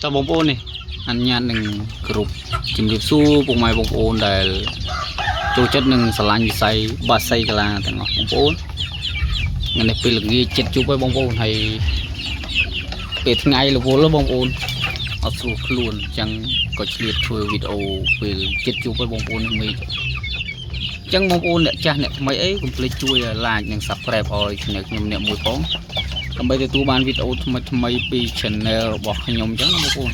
តើបងប្អូននេះអនុញ្ញាតនឹងគ្រប់ជំរាបសួរពុកម៉ែបងប្អូនដែលចូលចិត្តនឹងស្រឡាញ់វិស័យបាសីកាឡាទាំងអស់បងប្អូនថ្ងៃនេះពេលល្ងាចចិត្តជប់ហើយបងប្អូនហើយពេលថ្ងៃរវល់ហ៎បងប្អូនអត់ស្រួលខ្លួនអញ្ចឹងក៏ឆ្លៀតធ្វើវីដេអូពេលចិត្តជប់ហើយបងប្អូននេះមេឃអញ្ចឹងបងប្អូនអ្នកចាស់អ្នកថ្មីអីកុំភ្លេចជួយ like និង Subscribe ឲ្យ Channel ខ្ញុំអ្នកមួយផងដើម្បីទទួលបានវីដេអូថ្មីថ្មីៗពី Channel របស់ខ្ញុំអញ្ចឹងណាបងប្អូន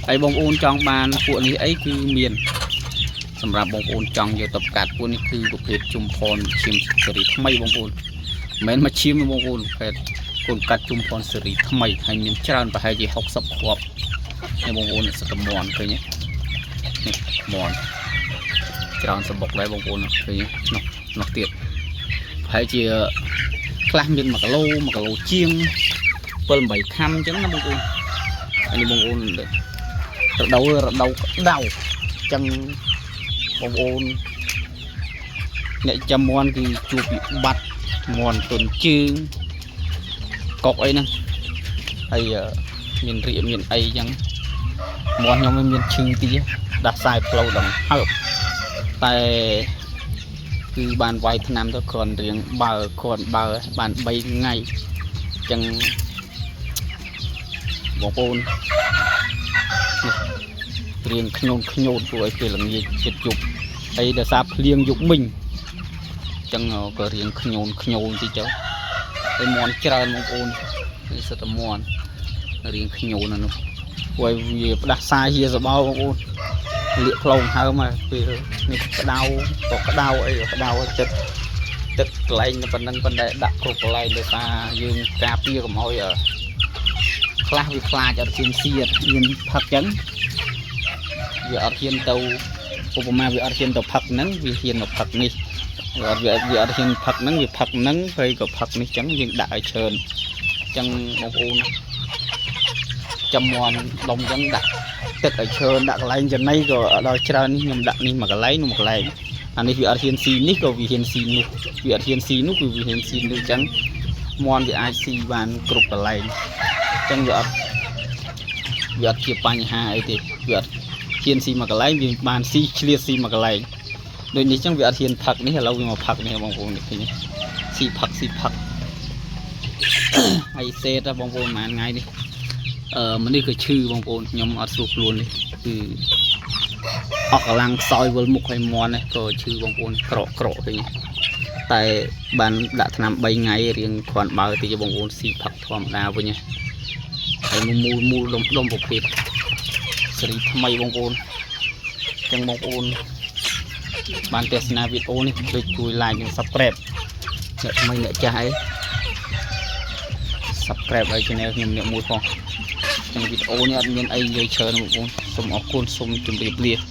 ហើយបងប្អូនចង់បានពួកនេះអីគឺមានសម្រាប់បងប្អូនចង់យកទៅកាត់ពួកនេះគឺប្រភេទជុំផនឈាមសេរីថ្មីបងប្អូនមិនមែនមកឈាមទេបងប្អូនប្រភេទកូនកាត់ជុំផនសេរីថ្មីហើយមានច្រើនប្រហែលជា60គ្រាប់នេះបងប្អូនសិតតែមន់ឃើញទេនេះមន់ច្រើនសម្បុកដែរបងប្អូនឃើញទេនោះនោះទៀតប្រហែលជាខ្លះមាន1គីឡូ1គីឡូជាង7 8ខាំអញ្ចឹងណាបងប្អូនហើយនេះបងប្អូន រដូវរដូវក្តៅអញ្ចឹងបងប្អូនអ្នកចាំមន់គឺជួបវិបត្តិមន់ទុនជើងកុកអីហ្នឹងហើយអឺមានរាកមានអីអញ្ចឹងមន់ខ្ញុំវាមានឈឺតិចដាស់សាយផ្លូវដង្ហើបតែគឺបានវាយថ្នាំទៅគ្រាន់រៀងបើគ្រាន់បើបាន3ថ្ងៃអញ្ចឹងបងប្អូន រៀងខ្ញូនខ្ញូនពួកឲ្យពេលល្ងាចចិត្តយប់ហើយដោយសារភ្លៀងយប់មិញអញ្ចឹងក៏រៀងខ្ញូនខ្ញូនតិចទៅហើយមន់ច្រើនបងប្អូនគឺសិតតែមន់រៀងខ្ញូនណានោះពួកឲ្យវាផ្ដាសាហៀសបោបងប្អូនលាកផ្លូវហើមហើយពេលនេះក្តៅក៏ក្តៅអីក៏ក្តៅចិត្តទឹកកន្លែងប៉ុណ្ណឹងប៉ុន្តែដាក់គ្រប់កន្លែងដោយសារយើងការពារកុំឲ្យខ្លះវាខ្លាចអត់ហ៊ានសៀតហ៊ានផឹកចឹង វាអត់ហ៊ានទៅឧបមាវាអត់ហ៊ានទៅផឹកហ្នឹងវាហ៊ានមកផឹកនេះវាអត់វាវាអត់ហ៊ានផឹកហ្នឹងវាផឹកហ្នឹងហើយក៏ផឹកនេះចឹងយើងដាក់ឲ្យច្រើនចឹងបងប្អូនចំមន់ដុំចឹងដាក់ទឹកឲ្យច្រើនដាក់កន្លែងចំណីក៏ដល់ច្រើននេះខ្ញុំដាក់នេះមួយកន្លែងនោះមួយកន្លែងអានេះវាអត់ហ៊ានស៊ីនេះក៏វាហ៊ានស៊ីនោះវាអត់ហ៊ានស៊ីនោះគឺវាហ៊ានស៊ីនោះចឹងមន់វាអាចស៊ីបានគ្រប់កន្លែងចឹងវាអត់ជាបញ្ហាអីទេវាអត់ ហ៊ានស៊ីមួយកន្លែងវាបានស៊ីឆ្លៀតស៊ីមួយកន្លែងដូចនេះចឹងវាអត់ហ៊ានផឹកនេះឥឡូវវាមកផឹកនេះបងប្អូននេះឃើញទេស៊ីផឹកស៊ីផឹក ហើយសេតហ៎បងប្អូនប្រហែលថ្ងៃនេះអឺមនុស្សក៏ឈឺបងប្អូនខ្ញុំអត់ស្រួលខ្លួននេះគឺអស់កម្លាំងខ្សោយវិលមុខឲ្យមន់នេះក៏ឈឺបងប្អូនក្រកក្រកឃើញទេតែបានដាក់ថ្នាំ3ថ្ងៃរៀងគ្រាន់បើតិចបងប្អូនស៊ីផឹកធម្មតាវិញហើយមូលមូលដុំដុំប្រភេទ សេរីថ្មីបងប្អូនអញ្ចឹងបងប្អូនបានទស្សនាវីដេអូនេះភ្លេចជួយ like និង Subscribe អ្នកថ្មីអ្នកចាស់អី Subscribe ឲ្យ Channel ខ្ញុំអ្នកមួយផងអញ្ចឹងវីដេអូនេះអត់មានអីនិយាយច្រើនបងប្អូនសូមអរគុណសូមជម្រាបលា។